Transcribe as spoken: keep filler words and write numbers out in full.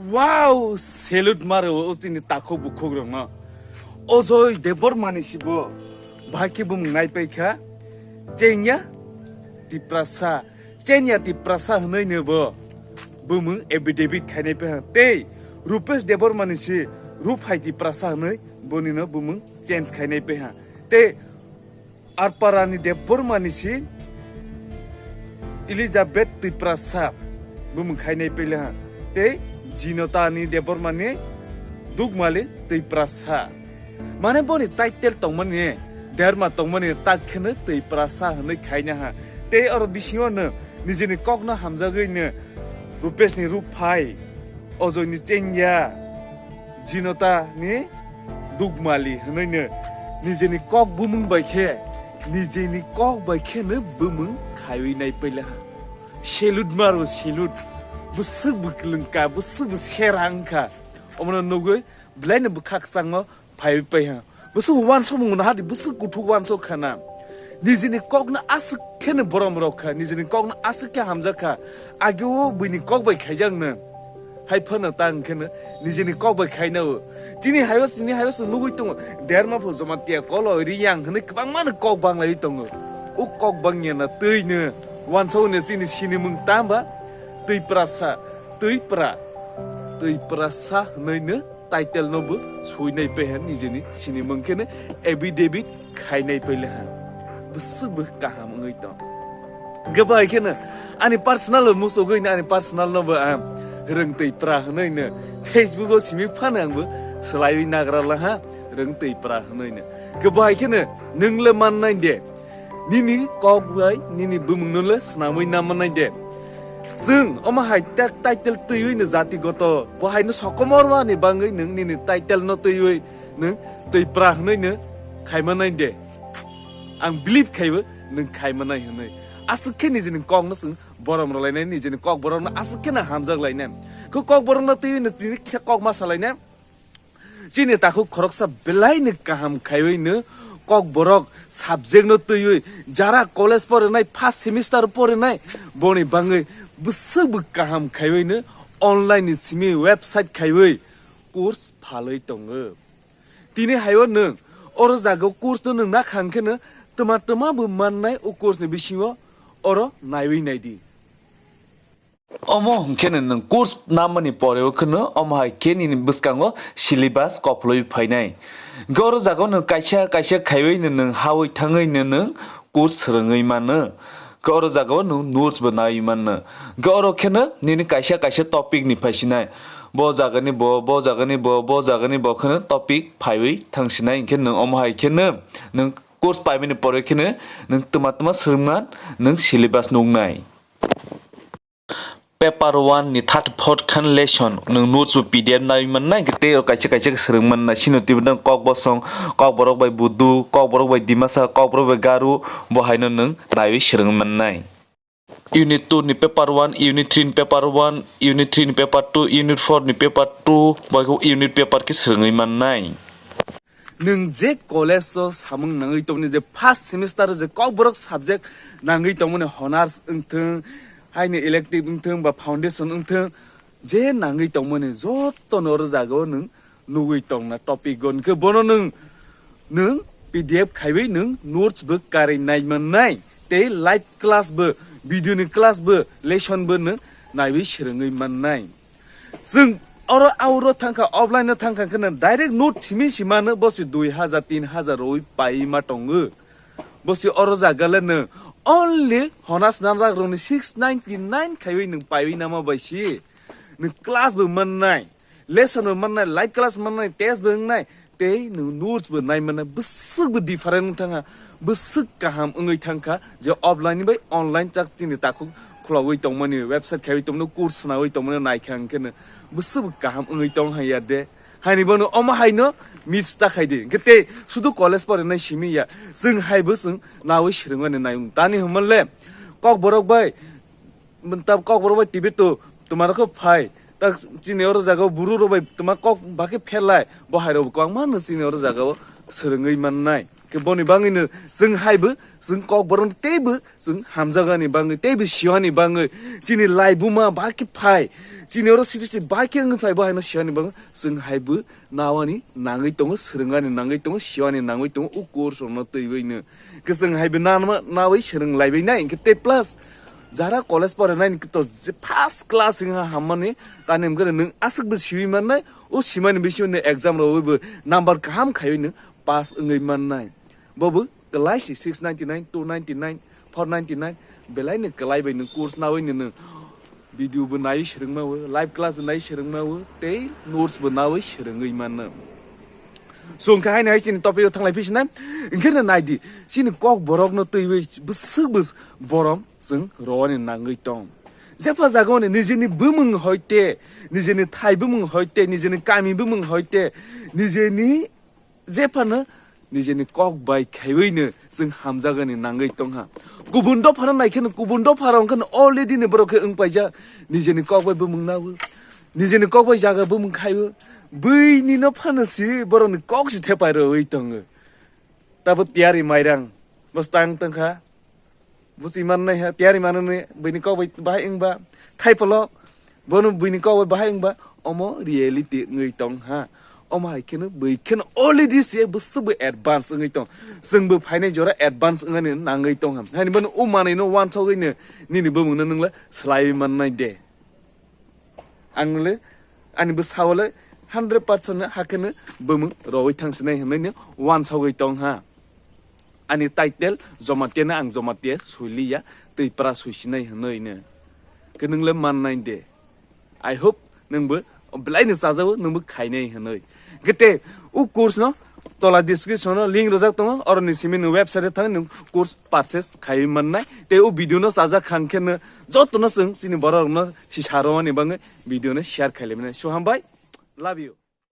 Wow, salute maro o chini takhuk bukhuk rokno. Ojoi Debbarmani sibo bahai khe bumung naipai kha. Chengya Tiprasa, Chengya Tiprasa hwnwi no bo bumung affidavit khainai pai ha. Tei Rupesh Debbarmani si Ruphai Tiprasa hwnwi boni no bumung change khainai pai ha. Tei Arparani Debbarmani si Elizabeth Tiprasa bumung khainai pai ha, tei Jinotani Debbarmani Dugmali Tiprasa. Mane boni title tongmani, derma tongmani tak kheno Tiprasa hwnwi khaina ha. Tei oro bisingo no nijini kokno hamjagwi no Rupeshni Ruphai, Ojoini Chengya, Jinotani Dugmali hwnwino nijeni kok bumung bai khe, nijeni kok bai kheno bumung khaiwi nai paila ha. Salute maro, salute. Bwswk bo kwlwngka, bwswk bo sera wngkha. Omono nugwi belaino bwkha kwchangno phaiwi pai ha. Bwswk bo uansukmung no hadi, bwswk kuthuk uansuk khana. Nijini kokno aswk kheno borom rok kha, nijini kokno aswk khe hamjak kha. Ageo buini kok bai khaijakno. Hai phano ta hwnkheno nijini kok bai khaina o. Chini hayo, chini hayo se nugwi tongo. Derma pho Jamatia, Koloi, Riyang hwnwi kwbangmano kok banglaiwi tongo. O kok bangya na twi no uansuk no chini sinimung tamba twi prasa, twi pra, twi prasa hwnwi no title no bo sui nai pai ha, nijeni sinimung kheno affidavit khai nai pai le ha. Bwswk bo kaham wngwi tong. Hwnkhe bai kheno ani personal bo muchugwi no, ani personal no bo ang Rwngtwi Pra hwnwi no Facebook o simi phano ang bo swlaiwi nagra la ha, Rwngtwi Pra hwnwi no. Hwnkhe bai kheno nwng le man nai de. Nini kok bai nini bumung no le swnamwi na manai de. Chwng omo hai tak title twiwi no jati goto bo hai no sokomor wani bangwi nwng nini title no twiwi nwng twi pra hwnwi no khai manai de. Ang believe khaibo nwng khai manai hwnwi. Aswk khe nijini kok no chwng borom rwlainai, nijini kok borok no aswk khe no hamjak lainai. Khe kok borok no twiwi no chini kisa kok ma salainai. Chini takhuk khoroksa belai ni kaham khaiwi no kok borok subject no twiwi jara college porinai first semester porinai boni bangwi bwswk bo kaham khaiwi no online ni simi website khaiwi course phalwi tongo. Tini haio nwng oro jaga o course no nwng nakha hwnkhe no twma twma bo mannai o course ni bisingo oro naiwi naidi. Omo hwnkhe no nwng course namani pore o kheno omo hai khe nini bwskango syllabus koploi phainai. Hwnkhe oro jaga o nwng kaisa kaisa khaiwi no nwng hawi thangwi no nwng course swrwngwi mano. Hwnkhe oro jaga o nwng notes bo naiwi mano. Hwnkhe oro kheno nini kaisa kaisa topic ni phaisinai. Bo jaga ni bo, bo jaga ni bo, bo jaga ni bo kheno topic phaiwi thangsinai hwnkhe nwng omo hai kheno nwng course paimani pore kheno nwng twma twma swrwngman nwng syllabus nuknai. Paper one ni thirty four khan lesson nwng notes bo P D F naiwi mannai, hwnkhe tei kaisa kaisa swrwng mannai. Sino twibo nwng kok bosong, kok borok bai Budu, kok borok bai Dimasa, kok borok bai Garu, bo haino nwng naiwi swrwng mannai. Unit two ni paper one, unit three ni paper one, unit three ni paper two, unit four ni paper two, bai khe unit paper khe swrwngwi mannai. Nwng je college o samung nangwi tongmani, je first semester o je kokborok subject nangwi tongmani, honors wngthung, haino elective wngthung ba foundation wngthung, je nangwi tongmani jotono oro jaga o nwng nugwi tongna topic o, hwnkhe bono nwng, nwng P D F khaiwi nwng notes bo karwi nai mannai, tei live class bo, video ni class bo, lesson bo nwng naiwi swrwngwi mannai. Chwng oro auro thangkha, offline no thangkha hwnkhe no direct note simi simano bosi dui hajar, tin hajar rwi paiwi ma tongo. Bosi oro jaga le no only honors nanjak rokni six ninety nine khaiwi nwng paiwi nama bai si. Nwng class bo mannai, lesson bo mannai, live class mannai, test bo wngnai, tei nwng notes bo nai mannai, bwswk bo different wng thangkha, bwswk kaham wngwi thangkha je offline bai online chak chini takhuk khulogwi tongmani, website khaiwi tongmani, course swnawi tongmani naikha hwnkhe no bwswk bo kaham wngwi tong hai ya de. Haini bono omo haino miss ta khai di. Hwnkhe tei sudu college porinai simi ya. Chwng hai bo chwng nawi swrwngmani nai wng. Tani hwnmale kokborok bai, ta kokborok bai T V to twma rok phai. Ta chini oro jaga o buru rok bai twma kok bakhe pherlai. Bo hai rok kwbangma no chini oro jaga o swrwngwi mannai. Khe boni bangwi no chwng hai bo, chwng Kokborok teibo chwng hamjakani bangwi, teibo siyani bangwi, chini laibuma ba khe phai, chini oro city city ba khe wngwi phai, bo haino siyani bangwi chwng hai bo nawani nangwi tongo, swrwngani nangwi tongo, siyani nangwi tongo, o course rokno twiwi no. Khe chwng hai bo nanma, nawi swrwng laibai nai, hinkhe tei plus jara college pore nai, hinkhe to je first class wngha hammani, tani hinkhe nwng aswk bo siwi mannai, o simani bisingo nwng exam rwwi bo number kaham khaiwi nwng pass wngwi mannai. Bobo kwlai si six ninety nine, two ninety nine, four ninety nine, belai ni kwlai bai nwng course nawi nwng video bo nai swrwngma o, live class bo nai swrwngma o, tei notes bo nawi swrwngwi mano. So, hwnkhe haino hai chini topic o thanglai phi sinai, hwnkhe no nai di, chini Kokborok no twiwi bwswk bwswk borom chwng rwani nangwi tong. Jepha jaga oni nijeni bumung hoite, nijeni thai bumung hoite, nijeni kami bumung hoite, nijeni jephano nijeni kok bai khaiwi no chwng hamjagani nangwi tongha. Kubun dophano naikheno, kubun dopharo wngkheno already ni borok khe wngpaijak, nijeni kok bai bumung nawi, nijeni kok bai jaga bumung khaiwi, buini no phano si borokni kok si thepai rwwi tongo. Tabo tiyari mairang bwstang tongkha. Busi mannai ha, tiyari manani buini kok bai bahai wngba, thaipolok, bono buini kok bai bahai wngba, omo reality wngwi tong ha. Omo hai kheno bui kheno already se bwswk bo advance wngwi tong. Chwngbo phainai jora advance wngnani nangwi tong ha. Haini bono o manwino wansogwi no nini bumungno nwngla swlaiwi mannai de. Ang le, ani bwsao le hundred percent no hakhe no bumung rowui thang sinai hinwi no wansogwi tong ha. Ani title Jomatia no ang Jomatia suiliya, tei pra suisinai hinwi no. Khe nwng le mannai de. I hope nwng bo belai no chajago, nwng bo khainai hinwi. Khe te o course no tola description o link rwjak tongo, oroni simi nwng website o thang nwng course purchase khaiwi mannai. Tei o video no chajak kha hwnkhe no joto no chwng chini borok rok no sisa rwmani bagwi video no share khailai mani. So hambai, love you.